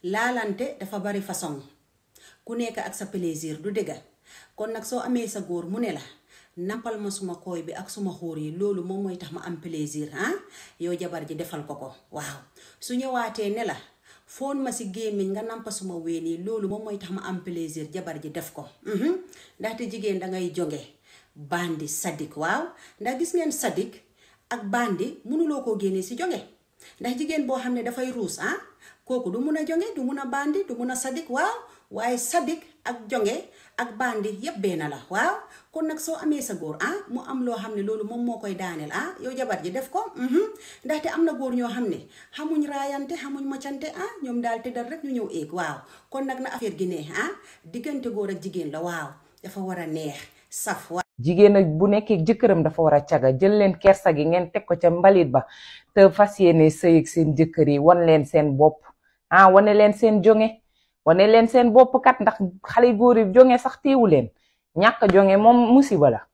laalante dafa bari façon ku nekk ak sa plaisir du dëgga kon nag soo amee sa góor mu ne la nampal ma suma kooy bi ak suma xóor yi loolu moom mooy tax ma am plaisir yow jabar ji defal ko ko waaw su ñëwaatee ne la foon ma si gémmiñ nga nampa suma ween yi loolu moom mooy tax ma am plaisir jabar ji def ko ndaxte jigéen dangay jonge bandi sadik waaw ndax gis ngeen sadik ak bandi mënuloo koo génnee si jonge ndax jigéen boo xam ne dafay ruus kooku du mun a jonge du mun a bandi du mun a sadik waaw waaye sadik ak jonge ak bandi yépp benn la waaw kon nag soo amee sa góor mu am loo xam ne loolu moom moo koy daaneel yow jabar ji def ko ndaxte am na góor ñoo xam ne xamuñ raayante xamuñ macante ñoom daal te dal rek ñu ñëw éeg waaw kon nag na affaire gi ne diggante góor ak jigéen la waaw dafa war a neex saf waaw jigéen ak bu nekkee jëkkëram dafa war a caga jël leen kersa gi ngeen teg ko ca mbalit ba te fas yéene sëy ak seen jëkkër yi wan leen seen bopp wane leen seen jonge wane leen seen bopp kat ndax xale góor yi jonge sax teewu leen ñàkk jonge moom musiba la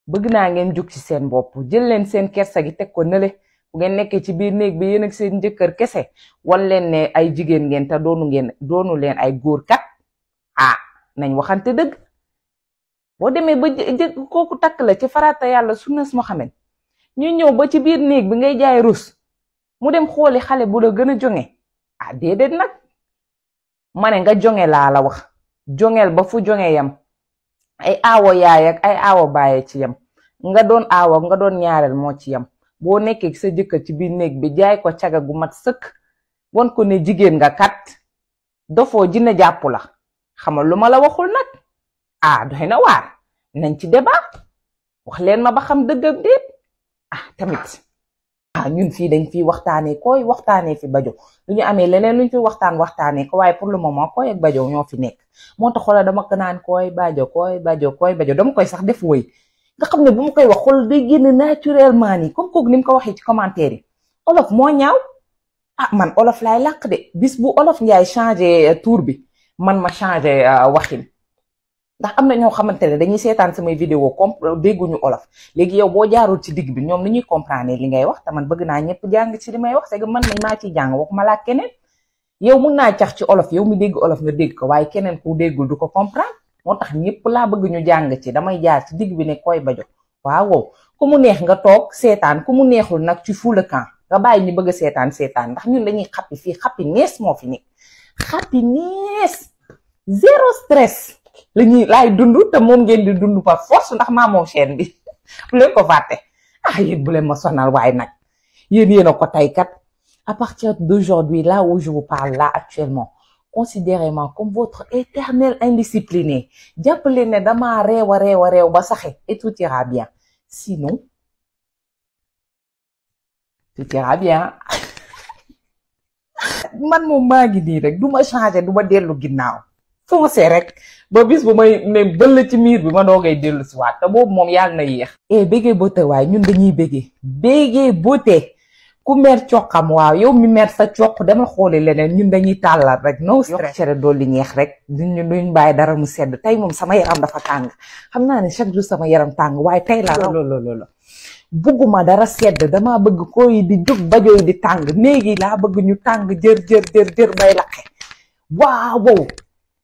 bëgg naa ngeen jóg ci seen bopp jël leen seen kersa gi teg ko nële bu ngeen nekkee ci biir néeg bi yéen ak seen jëkkër kese wan leen ne ay jigéen ngeen te doonu leen ay góor kat nañ waxante dëgg boo demee ba kooku takk la ci farata yàlla sunnas Muhammad ñu ñëw ba ci biir néeg bi ngay jaay rus mu dem xooli xale bu la gën a jonge déedéet nag ma ne nga jonge laa la wax jongeel ba fu jonge yam ay aawo yaay ak ay aawo baaye ci yam nga doon aawo nga doon ñaareel moo ci yam boo nekkee sa jëkkër ci biir néeg bi jaay ko caga gu mat sëkk won ko ne jigéen nga kat dofoo dina jàpp la xamal lu ma la waxul nag doy na waar nañ ci débat wax leen ma ba xam dëggam déet tamit ñun fii dañ fi waxtaanee koy waxtaanee fi bajo lu ñu amee leneen luñ fi waxtaanee ko waaye pour le moment koy ak bajo ñoo fi nekk moo tax xoolal dama ko naan koy bajo dama koy sax def woy nga xam ne bu ma koy wax xool day génn naturellement nii comme kooku ni mu ko waxee ci commentaire yi olof moo ñaaw man olof laay làq de bis bu olof njaay changé tour bi man ma changé waxin ndax am na ñoo xamante ne dañuy seetaan samay vidéo dégguñu olof léegi yow boo jaarul ci digg bi ñoom ni ñuy comprendre li ngay wax te man bëgg naa ñëpp jàng ci li may wax c'est que man maa ciy jàng waxuma laa keneen yow mun naa cax ci olof yow mi dégg olof nga dégg ko waaye keneen ku déggul du ko comprendre moo tax ñëpp laa bëgg ñu jàng ci damay jaar ci digg bi ne koy bajo waaw ku mu neex nga toog seetaan ku mu neexul nag ci fou le camp nga bàyyi ñu bëgg a seetaan ndax ñun dañuy xappi fii xappi nees moo fi nekk xappi nees zéro stress laay dund te moom ngeen di dund par force ndax maa moom chaîne bi bu leen ko fàtte yéen bu leen ma sonal waaye nag yéen a ko tey kat à partir d'aujourd'hui là où je vous parle là actuellement considérez-moi comme votre éternel indiscipliné jàppale ne damaa réew ba saxe et tout ira bien sinon tout ira bien man moom maa ngi nii rek du ma changer du ma dellu ginnaaw foncé rek ba bis bu may ne bëll ci miir bi ma doogay dellu si waat te boobu moom yàlla na yéex bégee boote waaye ñun dañuy bégee boote ku mer coqam waaw yow mi mer sa coq demal xooli leneen ñun dañuy tàllal rek no stress cere dolli ñeex rek duñ bàyyi dara mu sedd tey moom sama yaram dafa tàng xam naa ne chaque jour sama yaram tàng waaye tey la loolu bugguma dara sedd dama bëgg koy di jóg bajo yi di tàng néegi laa bëgg ñu tàng jër bay laqe waaw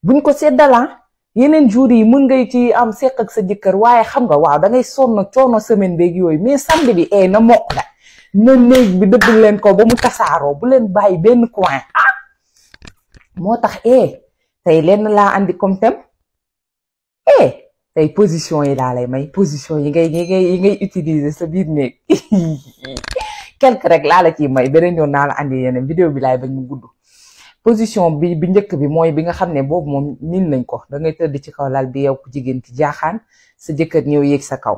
buñ ko seddalan yeneen jours yi mën ngay ci am seq ak sa jëkkër waaye xam nga waaw dangay sonn coono semaine beeg yooyu mais samedi bi na mokk da na néeg bi dëbb leen ko ba mu tasaaroo bu leen bàyyi benn coin moo tax tey lenn laa andi comme thème tey position yi laa lay may position yi ngay utiliser sa biir néeg quelque rek laa la ciy may beneen yoon naa la andi yeneen vidéo bi laay bañ mu gudd position bi njëkk bi mooy bi nga xam ne boobu moom nin nañ ko da ngay tëdd ci kaw lal bi yow ku jigéen ki jaaxaan sa jëkkër ñëw yéeg sa kaw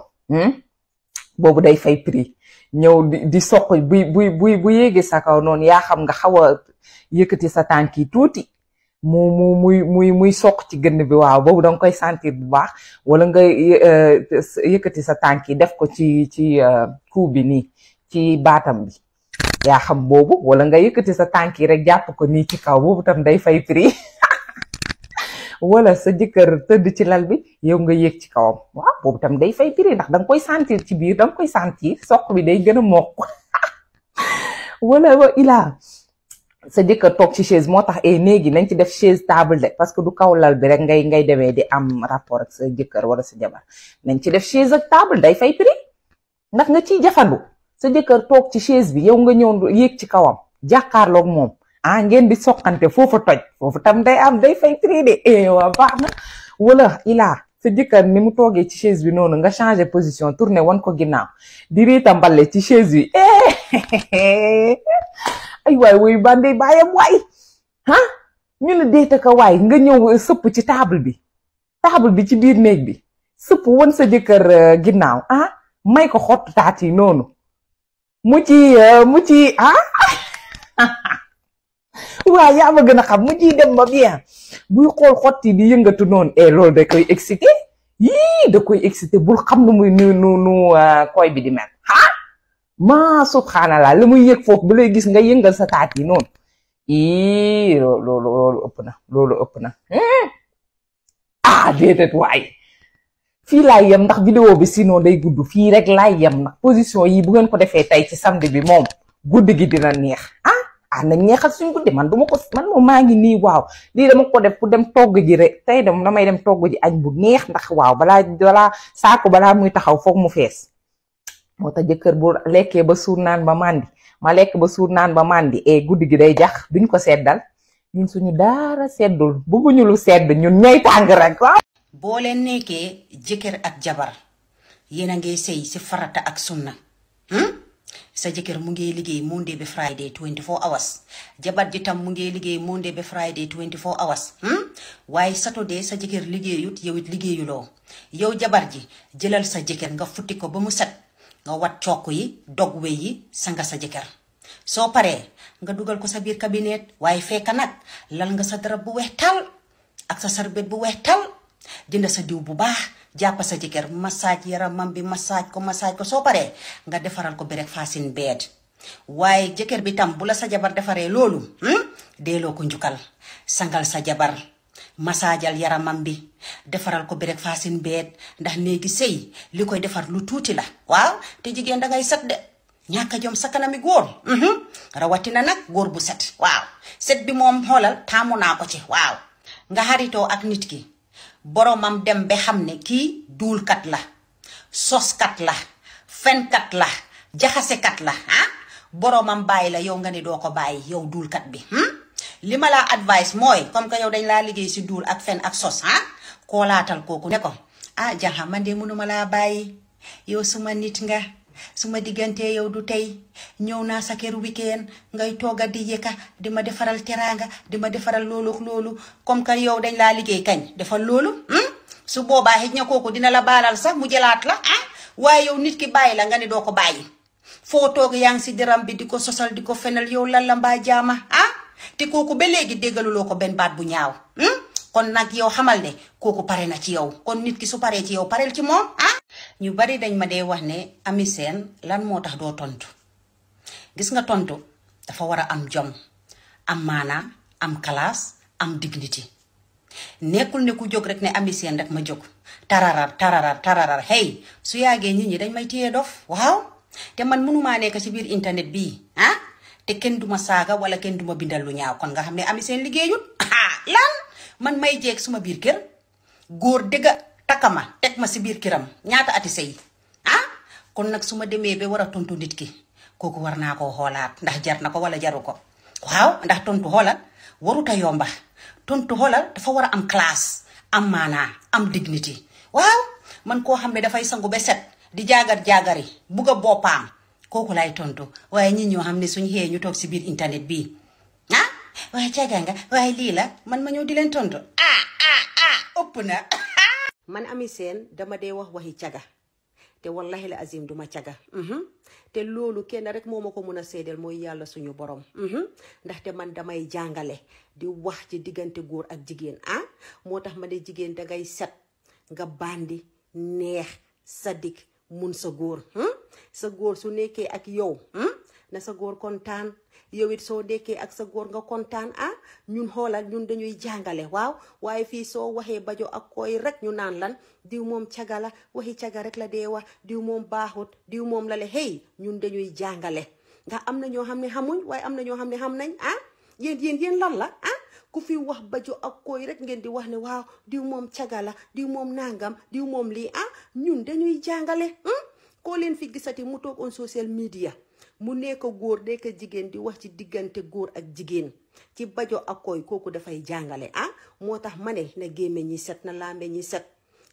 boobu day fay prix ñëw di soq bu yéegee sa kaw noonu yaa xam nga xaw a yëkkati sa tànk yi tuuti muy soq ci gënn bi waaw boobu danga koy sentir bu baax wala nga yëkkati sa tànk yi def ko ci cou bi nii ci baatam bi yaa xam boobu wala nga yëkkati sa tànk yi rek jàpp ko nii ci kaw boobu tam day fay prix wala sa jëkkër tëdd ci lal bi yow nga yéeg ci kawam waaw boobu tam day fay prix ndax danga koy sentir ci biir danga koy sentir soq bi day gën a mokk wala sa jëkkër toog ci chaise moo tax néegi nañ ci def chaise table de parce que du kaw lal bi rek ngay demee di am rapport ak sa jëkkër wala sa jabar nañ ci def chaise ak table day fay prix ndax nga ciy jafandu sa jëkkër toog ci chaise bi yow nga ñëw yéeg ci kawam jàkkaarloog moom ngeen di soqante foofu toj foofu tam day fay prix de waa baax na wala ilaa sa jëkkër ni mu toogee ci chaise bi noonu nga changé position tourné wan ko ginnaaw di riita mbale ci chaise bi ay waay woy bande bàyyam waay ñu ne déeta ka waay nga ñëw sëpp ci table bi ci biir néeg bi sëpp wan sa jëkkër ginnaaw may ko xottu taat yi noonu mu ci waaw yaa ma gën a xam mu ciy dem ba bien buy xool xotti di yëngatu noonu loolu da koy excité da koy excité bul xam nu muy nu koy bi di mel maa subhanallah la muy yëg foofu ba lay gis nga yëngal sa taat yi noonu loolu ëpp na déedéet waay fii laay yem ndax vidéo bi sinon day gudd fii rek laay yem ndax position yi bu ngeen ko defee tey ci samedi bi moom guddi gi dina neex nañ neexal suñ guddi man moom maa ngi nii waaw lii dama ko def pour dem togg ji rek tey damay dem togg ji añ bu neex ndax waaw balaa muy taxaw foog mu fees moo tax jëkkër bu lekkee ba suur naan ba màndi ma lekk ba suur naan ba màndi guddi gi day jax duñ ko seddal ñun suñu daara seddul bëgguñu lu sedd ñun ñay tàng rek waaw. boo leen nekkee jëkkër ak jabar yéen a ngi sëy si farata ak sunna sa jëkkër mu ngi liggéey Monday ba Friday 24 hours jabar ji tam mu ngi liggéey Monday ba Friday 24 hours waaye Saturday sa jëkkër liggéeyut yow it liggéeyuloo yow jabar ji jëlal sa jëkkër nga futti ko ba mu set nga wat cokk yi dog we yi sanga sa jëkkër soo paree nga dugal ko sa biir cabinet waaye fekk nag lal nga sa darab bu weex tal ak sa sarbet bu weex tal jënd sa diw bu baax jàpp sa jëkkër massage yaramam bi massage ko soo paree nga defaral ko breakfast in bed waaye jëkkër bi tam bu la sa jabar defaree loolu deeloo ko njukkal sangal sa jabar massajal yaramam bi defaral ko breakfast in bed ndax néegi sëy li koy defar lu tuuti la waaw te jigéen dangay set de ñàkk a jom sa kanami góor rawatina nag góor bu set waaw set bi moom xoolal taamu naa ko ci waaw nga xaritoo ak nit ki boromam dem ba xam ne kii duulkat la soskat la fenkat la jaxasekat la boromam bàyyi la yow nga ne doo ko bàyyi yow duulkat bi li ma laa advice mooy comme que yow dañ laa liggéey si duul ak fen ak sos koolaatal kooku ne ko jaxa man de mënuma laa bàyyi yow suma nit nga suma diggante yow du tey ñëw naa sa kër weekend ngay tooga di yëkka di ma defaral teraanga di ma defaral loolu comme que yow dañ laa liggéey kañ defal loolu su boobaa xëj na kooku dina la baalal sax mu jëlaat la waaye yow nit ki bàyyi la nga ne doo ko bàyyi foo toog yaa ngi si deram bi di ko sosal di ko fenal yow lan la mbaa jaama te kooku ba léegi déggaluloo ko benn baat bu ñaaw kon nag yow xamal ne kooku pare na ci yow kon nit ki su paree ci yow pareel ci moom ñu bari dañ ma dee wax ne Ami Seen lan moo tax doo tontu gis nga tontu dafa war a am jom am maanaa am classe am dignity nekkul ne ku jóg rek ne Ami Seen rek ma jóg tararar hey su yàggee nit ñi dañ may téye dof waaw te man mënumaa nekk ci biir internet bii te kenn duma saaga wala kenn duma bindal lu ñaaw kon nga xam ne Ami Seen liggéeyut lan man may jeeg suma biir kër góor dëgga takama teg ma si biir këram ñaata ati sëy kon nag su ma demee ba war a tontu nit ki kooku war naa koo xoolaat ndax jar na ko wala jaru ko waaw ndax tontu xoolal waruta yomba tontu xoolal dafa war a am classe am maanaa am dignity waaw man koo xam ne dafay sangu ba set di jaagar-jaagari bugg a boppam kooku lay tontu waaye ñi ñoo xam ne suñ xëyee ñu toog si biir internet bii waaye caga nga waaye lii la man ma ñëw di leen tontu ëpp na man Ami Seen dama dee wax waxi caga te wallahi la azim duma caga te loolu kenn rek moo ma ko mun a seedeel mooy yàlla suñu borom ndaxte man damay jàngale di wax ci diggante góor ak jigéen moo tax ma ne jigéen dangay set nga bandi neex sadik mun sa góor su nekkee ak yow na sa góor kontaan yow it soo dekkee ak sa góor nga kontaan ñun xoolal ñun dañuy jàngale waaw waaye fii soo waxee bajo ak koy rek ñu naan lan diw moom caga la waxi caga rek la dee wax diw moom baaxut diw moom la le hey ñun dañuy jàngale ndax am na ñoo xam ne xamuñ waaye am na ñoo xam ne xam nañ yéen lan la ah ku fi wax bajo ak koy rek ngeen di wax ne waaw diw moom cagala diw moom nangam diw moom lii ah ñun dañuy jàngale koo leen fi gisati mu toog on social media mu nekk góor nekk jigéen di wax ci diggante góor ak jigéen ci bajo ak koy kooku dafay jàngale ah moo tax ma ne na gémmiñ ñi set na lambe ñi set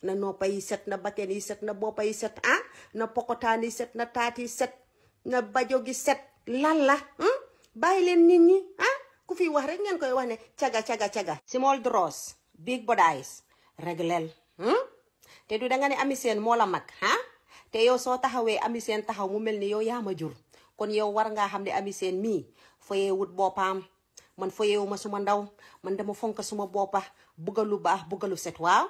na noppa yi set na bakken yi set na boppa yi set ah na pokotaan yi set na taat yi set na bajo gi set lan la bàyyi leen nit ñi ah ku fi wax rek ngeen koy wax ne caga small draws big bodies reglel te du danga ne Ami Seen moo la mag ah te yow soo taxawee Ami Seen taxaw mu mel ni yow yaa ma jur kon yow war ngaa xam ne Ami Seen mii foyee wut boppam man foyeewu ma suma ndaw man dama fonk suma boppa bugga lu baax bugga lu set waaw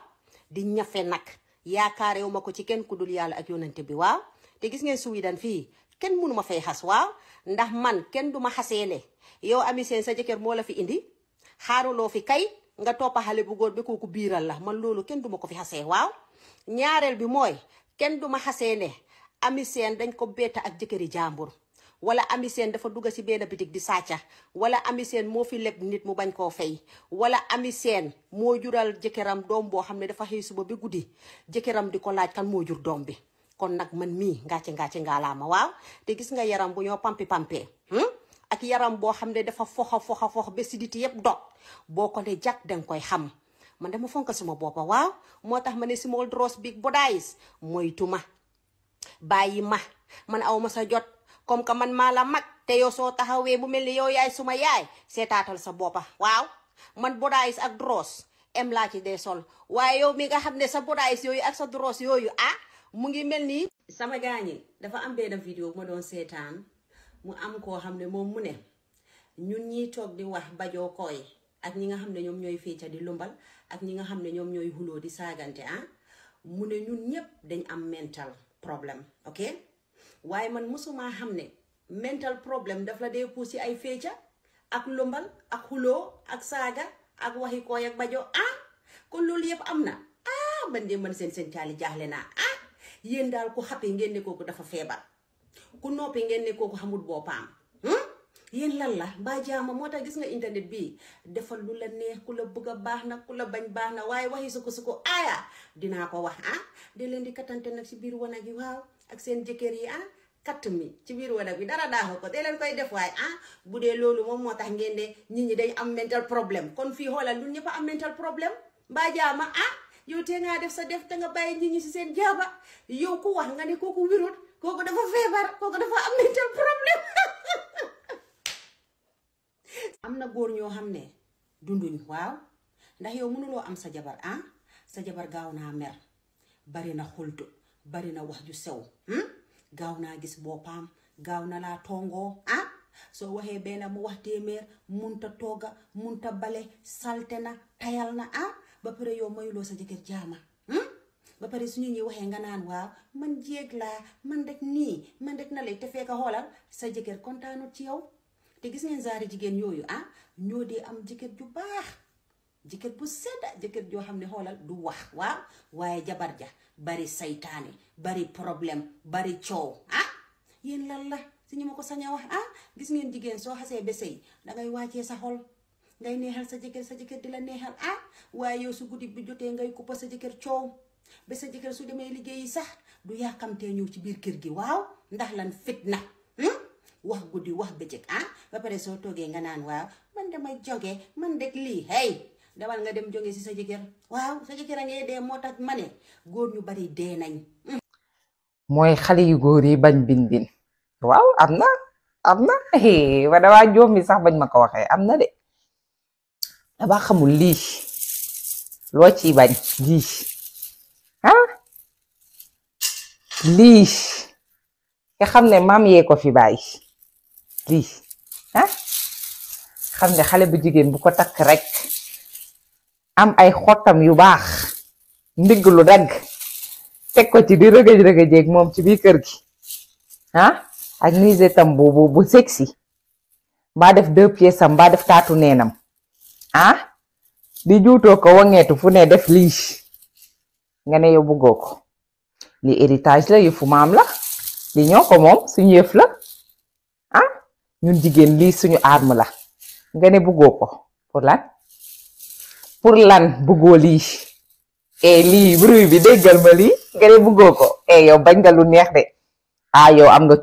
di ñafe nag yaakaarewu ma ko ci kenn ku dul yàlla ak yonante bi waaw te gis ngeen Sweden fii kenn mënu ma fay xas waaw ndax man kenn du ma xaseele yow Ami Seen sa jëkkër moo la fi indi xaaruloo fi kay nga toppa xale bu góor bi kooku biiral la man loolu kenn du ma ko fi xasee waaw ñaareel bi mooy kenn du ma xasee ne Ami Seen dañ ko betta ak jëkkëri jàmbur wala Ami Seen dafa dugg ci benn bitik di sàcca wala Ami Seen moo fi leb nit mu bañ koo fay wala Ami Seen moo jural jëkkëram doom boo xam ne dafa xëy suba bi guddi jëkkëram di ko laaj kan moo jur doom bi kon nag man mii ngàcce ngaalaama waaw te gis nga yaram bu ñoo pampi ak yaram boo xam ne dafa foxa ba siditi yëpp dog boo ko ne jag danga koy xam man dama fonk suma boppa waaw moo tax ma ne small draws big bodies moytu ma bàyyi ma man aw ma sa jot comme que man maa la mag te yow soo taxawee bu mel ni yow yaay suma yaay seetaatal sa boppa waaw man bodies ak draws em laa ci dee sol waaye yow mi nga xam ne sa bodies yooyu ak sa draws yooyu mu ngi mel nii sama gaañi dafa am benn vidéo ma doon seetaan mu am koo xam ne moom mu ne ñun ñiy toog di wax bajoo koy ak ñi nga xam ne ñoom ñooy fecca di lumbal ak ñi nga xam ne ñoom ñooy xuloo di saagante mu ne ñun ñëpp dañ am mental problème ok waaye man musuma xam ne mental problème daf la dee puus ci ay fecca ak lumbal ak xuloo ak saaga ak waxi koy ak bajo kon loolu yëpp am na man de man seen caali jaaxle naa yéen daal ku xappi ngeen ne kooku dafa feebar ku noppi ngeen ne kooku xamul boppam yéen lan la mbaa jaama moo tax gis nga internet bi defal lu la neex ku la bëgg a baax na ku la bañ baax na waaye waxi suko aaya dinaa ko wax de leen di kattante nag ci biir wanag yi waaw ak seen jëkkër yi katt mi ci biir wanag bi dara daaxu ko de leen koy def waaye bu dee loolu moom moo tax ngeen de nit ñi dañ am mental problème kon fii xoolal ñun ñëpp am mental problème mbaa jaama yow te ngaa def sa def te nga bàyyi nit ñi ci seen jaaba yow ku wax nga ne kooku wirut kooku dafa feebar kooku dafa am mental problème am na góor ñoo xam ne dunduñ waaw ndax yow mënuloo am sa jabar sa jabar gaaw naa mer bari na xultu bari na wax ju sew gaaw naa gis boppam gaaw na laa tongoo soo waxee benn mu wax téeméer munta tooga munta bale salte na tayal na ba pare yow mayuloo sa jëkkër jaama ba pare suñu ñuy waxee nga naan waaw man jéeg laa man rek nii man rek na lay te fekk xoolal sa jëkkër kontaanut ci yow te gis ngeen zaari jigéen yooyu ñoo dee am jëkkër ju baax jëkkër bu sedda jëkkër joo xam ne xoolal du wax waaw waaye jabar ja bari saytaane bari problème bari coow yéen lan la si ñu ma ko sañ a wax gis ngeen jigéen soo xasee ba sëy dangay wàccee sa xol ngay neexal sa jëkkër di la neexal waaye yow su guddi bi jotee ngay kuppa sa jëkkër coow ba sa jëkkër su demee liggéeyi sax du yàkkamtee ñëw ci biir kër gi waaw ndax lan fitna wax guddi wax bëccëg ba pare soo toogee nga naan waaw man damay jóge man rek lii demal nga dem jóge si sa jëkkër waaw sa jëkkër a ngay dee moo tax ma ne góor ñu bari dee nañ mooy xale yu góor yi bañ bin waaw am na wa dawaa joom mi sax bañ ma ko waxee am na de dama xamul lii loo ciy bañ lii nga xam ne maam yee ko fi bàyyi lii xam ne xale bu jigéen bu ko takk rek am ay xottam yu baax ndigg lu dagg teg ko ci di rëgëj moom ci biir kër gi ak mise tam bu sexy mbaa def 2 pièces am mbaa def taatu neenam di juutoo ko wangeetu fu ne def lii nga ne yow bëggoo ko li héritage la yëfu maam la li ñoo ko moom suñu yëf la ñun jigéen lii suñu arme la nga ne bëggoo ko pour lan bëggoo lii lii bruit bi déggal ma lii nga ne bëggoo ko yow bañ nga lu neex de yow am nga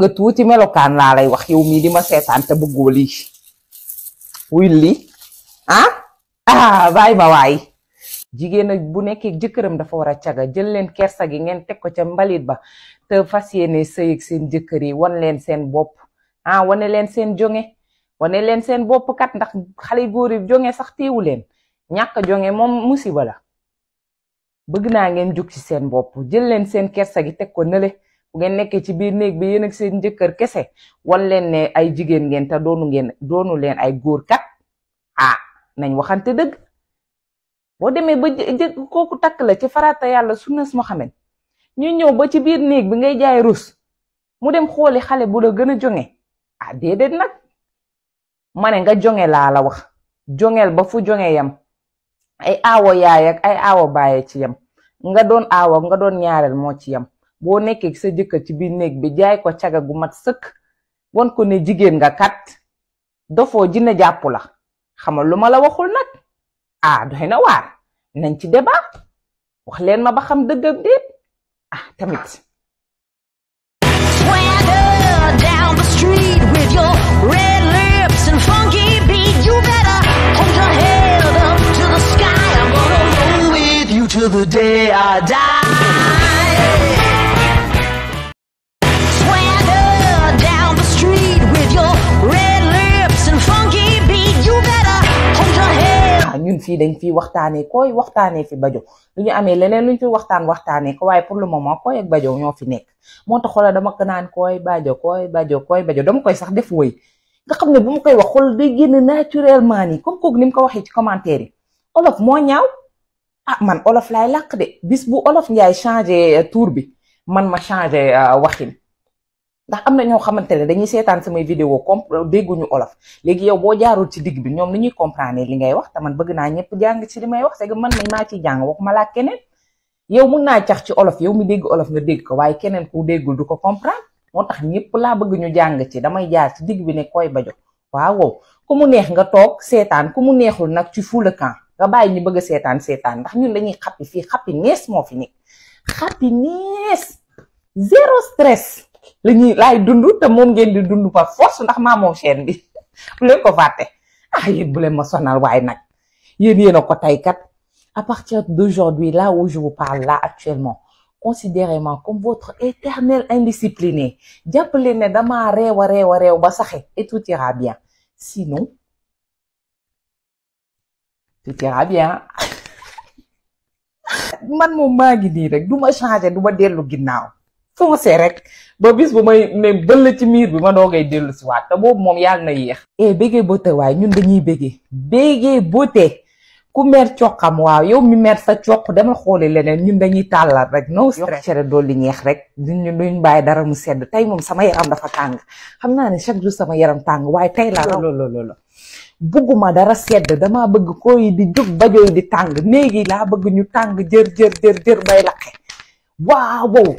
tuuti melokaan laa lay wax yow mii di ma seetaan te bëggoo lii wuy lii bàyyi ma waay jigéen ak bu nekkee jëkkëram dafa war a caga jël leen kersa gi ngeen teg ko ca mbalit ba te fas yéene sëy ak seen jëkkër yi wan leen seen bopp wane leen seen jonge wane leen seen bopp kat ndax xale góor yi jonge sax téewu leen ñàkk jonge moom musiba la bëgg naa ngeen jug ci seen bopp jël leen seen kersa gi teg ko nële bu ngeen nekkee ci biir néeg bi yéen ak seen jëkkër kese wan leen ne ay jigéen ngeen te doonu leen ay góor kat nañ waxante dëgg boo demee ba kooku takk la ci farata yàlla sunnas Muhammad ñu ñëw ba ci biir néeg bi ngay jaay rus mu dem xooli xale bu la gën a jonge déedéet nag ma ne nga jonge laa la wax jongeel ba fu jonge yam ay aawo yaay ak ay aawo baaye ci yam nga doon aawo nga doon ñaareel moo ci yam boo nekkee sa jëkkër ci biir néeg bi jaay ko caga gu mat sëkk won ko ne jigéen nga kat dofoo jinne jàpp la xamal lu ma la waxul nag doy na waar nañ ci débat wax leen ma ba xam dëggam déet tamit Swagger down the street with your red lips and funky beat. You better hold your head up to the sky. I'm gonna roll with you till the day I die. Swagger down the street with your red lips and funky beat. You better hold your head. ñun fii dañ fi waxtaanee koy waxtaanee fi bajo lu ñu amee leneen luñ fi waxtaanee ko waaye pour le moment koy ak bajo ñoo fi nekk moo tax xoolal dama ko naan koy bajo dama koy sax def woy nga xam ne bu ma koy wax xool day génn naturellement nii comme kooku ni mu ko waxee ci commentaire yi olof moo ñaaw man olof laay làq de bis bu olof njaay changé tour bi man ma changé waxin ndax am na ñoo xamante ne dañuy seetaan samay vidéo dégguñu olof léegi yow boo jaarul ci digg bi ñoom ni ñuy comprendre li ngay wax te man bëgg naa ñëpp jàng ci li may wax c'est que man maa ciy jàng waxuma laa keneen yow mun naa cax ci olof yow mi dégg olof nga dégg ko waaye keneen ku déggul du ko comprendre moo tax ñëpp laa bëgg ñu jàng ci damay jaar ci digg bi ne koy bajo waaw ku mu neex nga toog seetaan ku mu neexul nag ci fous le camp nga bàyyi ñu bëgg a seetaan ndax ñun dañuy xappi fii xappi nees moo fi nekk xappi nees zéro stress laay dund te moom ngeen di dund par force ndax maa moom chaîne bi bu leen ko fàtte yéen bu leen ma sonal waaye nag yéen a ko tey kat à partir d'aujourd'hui là où je vous parle là actuellement considérez-moi comme votre éternel indiscipliné jàppale ne damaa réew ba saxe et tout ira bien sinon tout ira bien man moom maa ngi nii rek du ma changer du ma dellu ginnaaw foncé rek ba bis bu may ne bëll ci miir bi ma doogay dellu si waat te boobu moom yàlla na yéex bégee beauté waaye ñun dañuy bégee beauté ku mer coqam waaw yow mi mer sa coq demal xooli leneen ñun dañuy tàllal rek no stress cere dolli ñeex rek duñ bàyyi dara mu sedd tey moom sama yaram dafa tàng xam naa ne chaque jour sama yaram tàng waaye tey la loolu bëgguma dara sedd dama bëgg koy di jóg bajoy di tàng néegi laa bëgg ñu tàng jër bay laqe waaw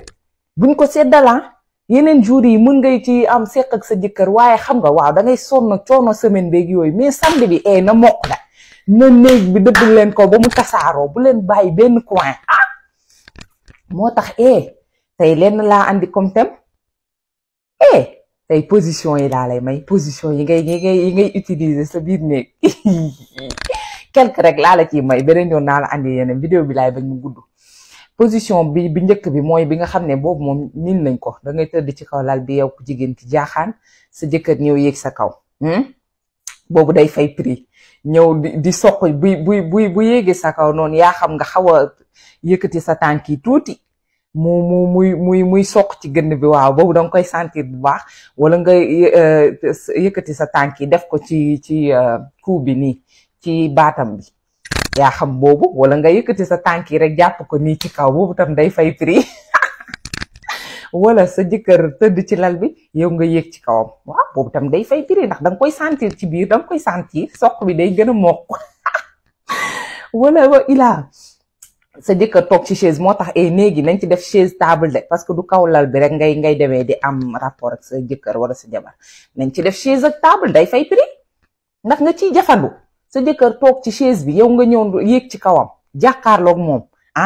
buñ ko seddala yeneen jours yi mën ngay ci am seq ak sa jëkkër waaye xam nga waaw dangay sonn coono semaine beeg yooyu mais samedi bi na mokk la na néeg bi dëbb leen ko ba mu tasaaroo bu leen bàyyi benn coin moo tax tey lenn laa andi comme thème tey position yi laa lay may position yi ngay utiliser sa biir néeg quelque rek laa la ciy may beneen yoon naa la andi yeneen vidéo bi laay bañ mu gudd position bi njëkk bi mooy bi nga xam ne boobu moom nin nañ ko da ngay tëdd ci kaw lal bi yow ku jigéen ki jaaxaan sa jëkkër ñëw yéeg sa kaw boobu day fay prix ñëw di soq bu yéegee sa kaw noonu yaa xam nga xaw a yëkkati sa tànk yi tuuti muy soq ci gënn bi waaw boobu danga koy sentir bu baax wala nga yëkkati sa tànk yi def ko ci cou bi nii ci baatam bi yaa xam boobu wala nga yëkkati sa tànk yi rek jàpp ko nii ci kaw boobu tam day fay prix wala sa jëkkër tëdd ci lal bi yow nga yéeg ci kawam waaw boobu tam day fay prix ndax danga koy sentir ci biir danga koy sentir soq bi day gën a mokk wala ilaa sa jëkkër toog ci chaise moo tax néegi nañ ci def chaise table de parce que du kaw lal bi rek ngay demee di am rapport ak sa jëkkër wala sa jabar nañ ci def chaise ak table day fay prix ndax nga ciy jafandu sa jëkkër toog ci chaise bi yow nga ñëw yéeg ci kawam jàkkaarloog moom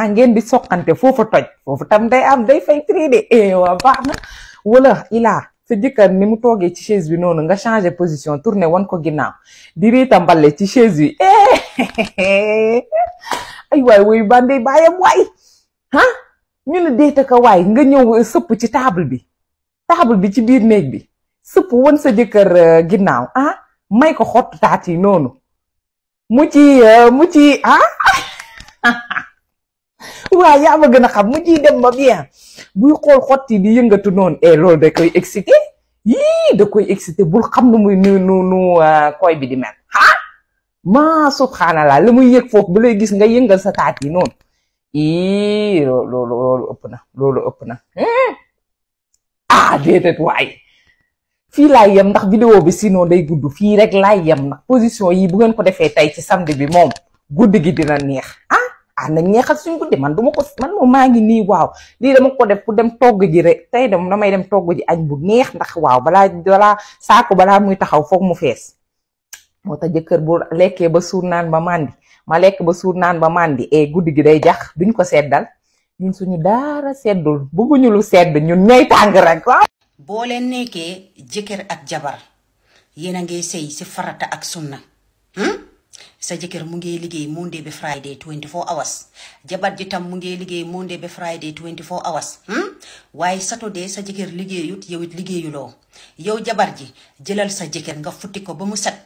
ngeen di soqante foofu toj foofu tam day fay prix de waa baax na wala ilaa sa jëkkër ni mu toogee ci chaise bi noonu nga changé position tourné wan ko ginnaaw di riita mbale ci chaise bi ay waay woy bande bàyyam waay ñu la déeta ka waay nga ñëw sëpp ci table bi ci biir néeg bi sëpp wan sa jëkkër ginnaaw may ko xottu taat yi noonu mu ci waaw yaa ma gën a xam mu ciy dem ba bien buy xool xotti di yëngatu noonu loolu da koy excité da koy excité bul xam nu muy nu koy bi di mel maa subhanallah la muy yëg foofu bu lay gis nga yëngal sa taat yi noonu loolu ëpp na déedéet waay fii laay yem ndax vidéo bi sinon day gudd fii rek laay yem ndax position yi bu ngeen ko defee tey ci samedi bi moom guddi gi dina neex nañ neexal suñ guddi man moom maa ngi nii waaw lii dama ko def pour dem togg ji rek tey damay dem togg ji añ bu neex ndax waaw balaa saako balaa muy taxaw foog mu fees moo tax jëkkër bu lekkee ba suur naan ba màndi ma lekk ba suur naan ba màndi guddi gi day jax duñ ko seddal ñun suñu daara seddul bëgguñu lu sedd ñun ñooy tàng rek waaw. boo leen nekkee jëkkër ak jabar yéen a ngi sëy si farata ak sunna sa jëkkër mu ngi liggéey Monday ba Friday 24 hours jabar ji tam mu ngi liggéey Monday ba Friday 24 hours waaye Saturday sa jëkkër liggéeyut yow it liggéeyuloo yow jabar ji jëlal sa jëkkër nga futti ko ba mu set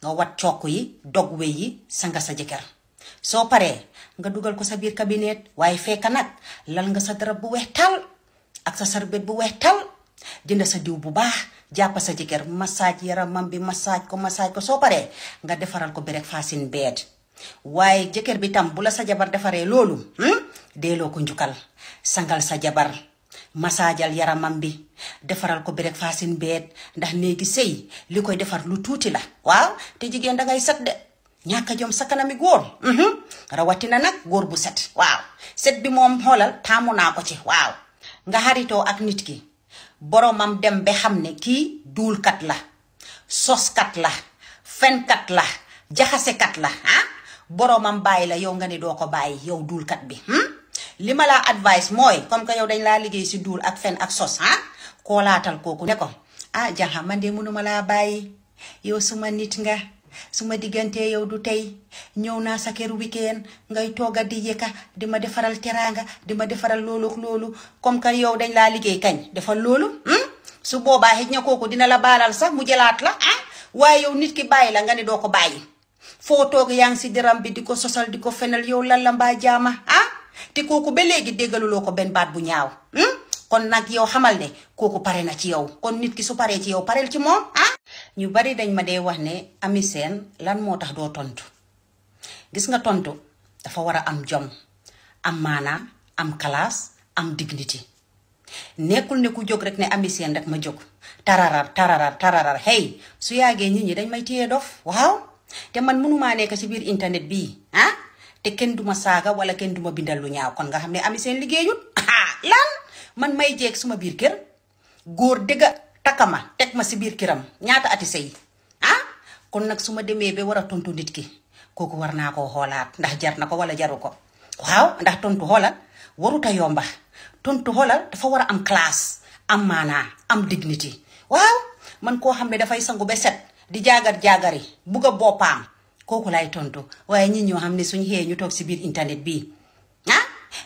nga wat cokk yi dog we yi sanga sa jëkkër soo paree nga dugal ko sa biir cabinet waaye fekk nag lal nga sa darab bu weex tal ak sa sarbet bu weex tal jënd sa diw bu baax jàpp sa jëkkër massage yaramam bi massage ko soo paree nga defaral ko breakfast in bed waaye jëkkër bi tam bu la sa jabar defaree loolu deeloo ko njukkal sangal sa jabar massajal yaramam bi defaral ko breakfast in bed ndax néegi sëy li koy defar lu tuuti la waaw te jigéen dangay set de ñàkk jom sa kanami góor rawatina nag góor bu set waaw set bi moom xoolal taamu naa ko ci waaw nga xaritoo ak nit ki boromam dem ba xam ne kii duulkat la soskat la fenkat la jaxasekat la boromam bàyyi la yow nga ne doo ko bàyyi yow duulkat bi li ma laa advice mooy comme que yow dañ laa liggéey si duul ak fen ak sos koo laatal kooku ne ko janxa man de mënuma laa bàyyi yow suma nit nga suma diggante yow du tey ñëw naa sa kër weekend ngay tooga di yëkka di ma defaral teraanga di ma defaral loolu comme que yow dañ laa liggéey kañ defal loolu su boobaa xëj na kooku dina la baalal sax mu jëlaat la waaye yow nit ki bàyyi la nga ne doo ko bàyyi foo toog yaa ngi si deram bi di ko sosal di ko fenal yow lan la mbaa jaama te kooku ba léegi déggaluloo ko benn baat bu ñaaw kon nag yow xamal ne kooku pare na ci yow kon nit ki su paree ci yow pareel ci moom ñu bari dañ ma dee wax ne Ami Sène lan moo tax doo tontu gis nga tontu dafa war a am jom am maanaa am classe am dignity nekkul ne ku jóg rek ne Ami Sène rek ma jóg tararar hey su yàggee nit ñi dañ may téye dof waaw te man mënumaa nekk ci biir internet bii te kenn duma saaga wala kenn duma bindal lu ñaaw kon nga xam ne Ami Sène liggéeyut lan man may jeeg suma biir kër góor dëgga takama teg ma si biir këram ñaata ati sëy kon nag su ma demee ba war a tontu nit ki kooku war naa koo xoolaat ndax jar na ko wala jaru ko waaw ndax tontu xoolal waruta yomba tontu xoolal dafa war a am classe am maanaa am dignity waaw man koo xam ne dafay sangu ba set di jaagar-jaagari bugg a boppaam kooku lay tontu waaye ñi ñoo xam ne suñ xëyee ñu toog si biir internet bii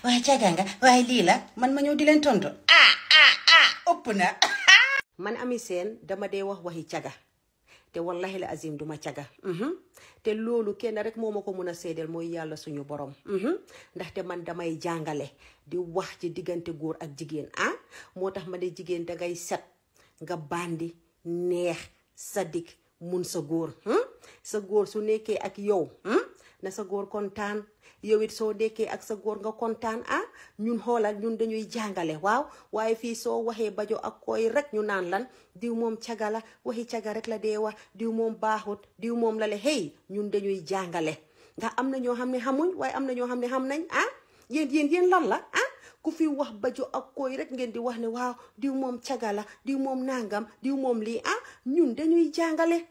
waaye caga nga waaye lii la man ma ñëw di leen tontu ëpp na man Ami Sène dama dee wax waxi caga te wallahi la azim duma caga te loolu kenn rek moo ma ko mun a seedeel mooy yàlla suñu borom ndaxte man damay jàngale di wax ci diggante góor ak jigéen moo tax ma ne jigéen dangay set nga bandi neex sadik mun sa góor su nekkee ak yow na sa góor kontaan yow it soo dekkee ak sa góor nga kontaan ñun xoolal ñun dañuy jàngale waaw waaye fii soo waxee bajo ak koy rek ñu naan lan diw moom caga la waxi caga rek la dee wax diw moom baaxut diw moom la le hey ñun dañuy jàngale ndax am na ñoo xam ne xamuñ waaye am na ñoo xam ne xam nañ yéen lan la ku fi wax bajo ak koy rek ngeen di wax ne waaw diw moom cagala diw moom nangam diw moom lii ñun dañuy jàngale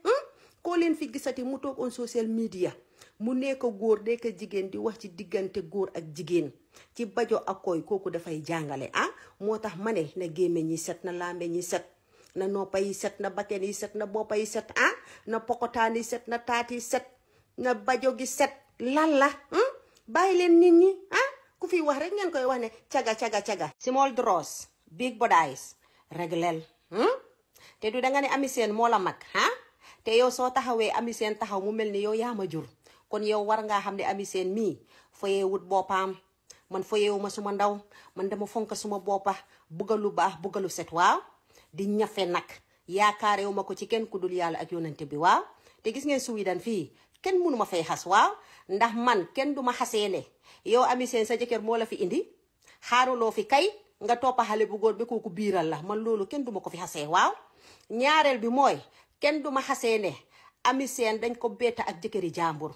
koo leen fi gisati mu toog on social media mu nekk góor nekk jigéen di wax ci diggante góor ak jigéen ci bajo ak koy kooku dafay jàngale moo tax ma ne na gémmiñ yi set na lambe ñi set na noppa yi set na bakken yi set na boppa yi set na pokotaan yi set na taat yi set na bajo gi set lan la bàyyi leen nit ñi ku fi wax rek ngeen koy wax ne caga small draws big bodies reglel te du danga ne Ami Seen moo la mag te yow soo taxawee Ami Seen taxaw mu mel ni yow yaa ma jur kon yow war ngaa xam ne Ami Seen mii foyee wut boppam man foyeewu ma suma ndaw man dama fonk suma boppa bugga lu baax bugga lu set waaw di ñafe nag yaakaarewu ma ko ci kenn ku dul yàlla ak yonante bi waaw te gis ngeen Sweden fii kenn mënu ma fay xas waaw ndax man kenn du ma xasee ne yow Ami Seen sa jëkkër moo la fi indi xaaruloo fi kay nga toppa xale bu góor bi kooku biiral la man loolu kenn du ma ko fi xasee waaw ñaareel bi mooy kenn du ma xasee ne Ami Seen dañ ko betta ak jëkkëri jàmbur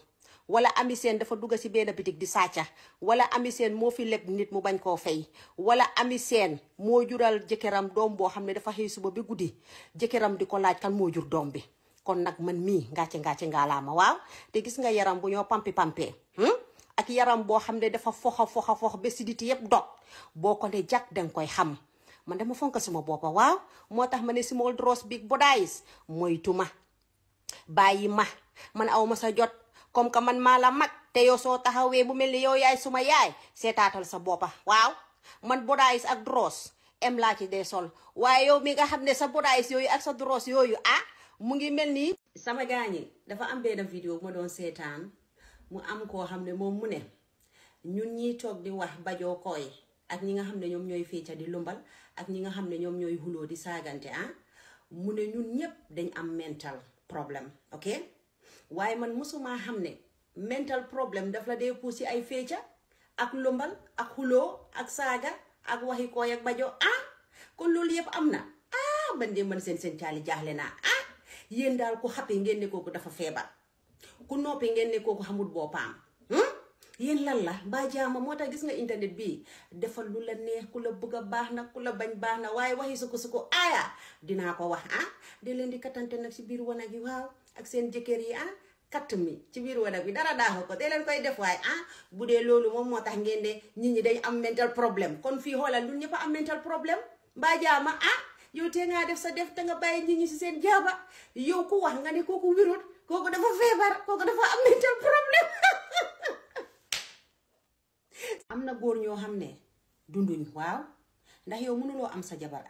wala Ami Seen dafa dugg ci benn bitik di sàcca wala Ami Seen moo fi leb nit mu bañ koo fay wala Ami Seen moo jural jëkkëram doom boo xam ne dafa xëy suba bi guddi jëkkëram di ko laaj kan moo jur doom bi kon nag man mii ngàcce ngaalaama waaw te gis nga yaram bu ñoo pampi ak yaram boo xam ne dafa fox ba siditi yëpp dog boo ko ne jàkk danga koy xam man dama fonk suma boppa waaw moo tax ma ne small draws big bodies moytuma bàyyi ma man aw ma sa jot comme que man maa la mag te yow soo taxawee bu mel ni yow yaay suma yaay seetaatal sa boppa waaw man bodies ak draws em laa ci dee sol waaye yow mi nga xam ne sa bodies yooyu ak sa draws yooyu mu ngi mel nii sama gaañi dafa am benn vidéo bu ma doon seetaan mu am koo xam ne moom mu ne ñun ñiy toog di wax bajoo koy ak ñi nga xam ne ñoom ñooy fecca di lumbal ak ñi nga xam ne ñoom ñooy xuloo di saagante mu ne ñun ñëpp dañ am mental problème ok waaye man musuma xam ne mental problème daf la dee puus ci ay fecca ak lumbal ak xuloo ak saaga ak waxi koy ak bajo kon loolu yëpp am na man de man seen caali jaaxle naa yéen daal ku xappee ngeen ne kooku dafa feebar ku noppi ngeen ne kooku xamul boppam yéen lan la mbaa jaama moo tax gis nga internet bi defal lu la neex ku la bëgg a baax na ku la bañ baax na waaye waxi su ko dinaa ko wax de leen di kattante nag ci biir wanag yi waaw ak seen jëkkër yi katt mi ci biir wanag bi dara daaxu ko de leen koy def waaye bu dee loolu moom moo tax ngeen ne nit ñi dañ am mental problème kon fii xoolal ñun ñëpp am mental problème mbaa jaama yow te ngaa def sa def te nga bàyyi nit ñi ci seen jaaba yow ku wax nga ne kooku wirut kooku dafa feebar kooku dafa am mental problème am na góor ñoo xam ne dunduñ waaw ndax yow mënuloo am sa jabar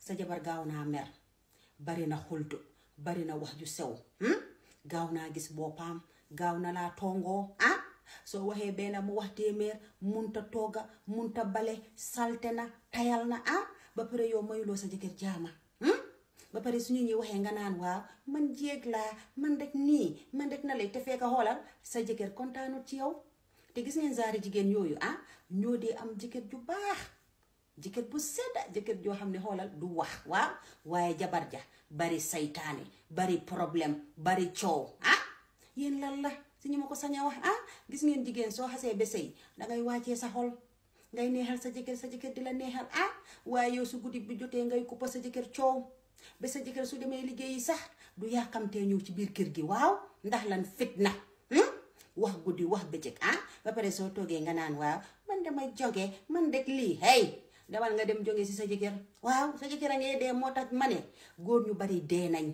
sa jabar gaaw naa mer bari na xultu bari na wax ju sew gaaw naa gis boppam gaaw na laa tongoo soo waxee benn mu wax téeméer munta tooga munta bale salte na tayal na ba pare yow mayuloo sa jëkkër jaama ba pare suñu ñuy waxee nga naan waaw man jéeg laa man rek nii man rek na lay te fekk xoolal sa jëkkër kontaanut ci yow te gis ngeen zaari jigéen yooyu ñoo dee am jëkkër ju baax jëkkër bu sedda jëkkër joo xam ne xoolal du wax waaw waaye jabar ja bari saytaane bari problème bari coow yéen lan la si ñu ma ko sañ a wax gis ngeen jigéen soo xasee ba sëy dangay wàccee sa xol ngay neexal sa jëkkër di la neexal waaye yow su guddi bi jotee ngay kuppa sa jëkkër coow ba sa jëkkër su demee liggéeyi sax du yàkkamtee ñëw ci biir kër gi waaw ndax lan fitna wax guddi wax bëccëg ba pare soo toogee nga naan waaw man damay jóge man rek lii demal nga dem jóge si sa jëkkër waaw sa jëkkër a ngee dee moo tax ma ne góor ñu bari dee nañ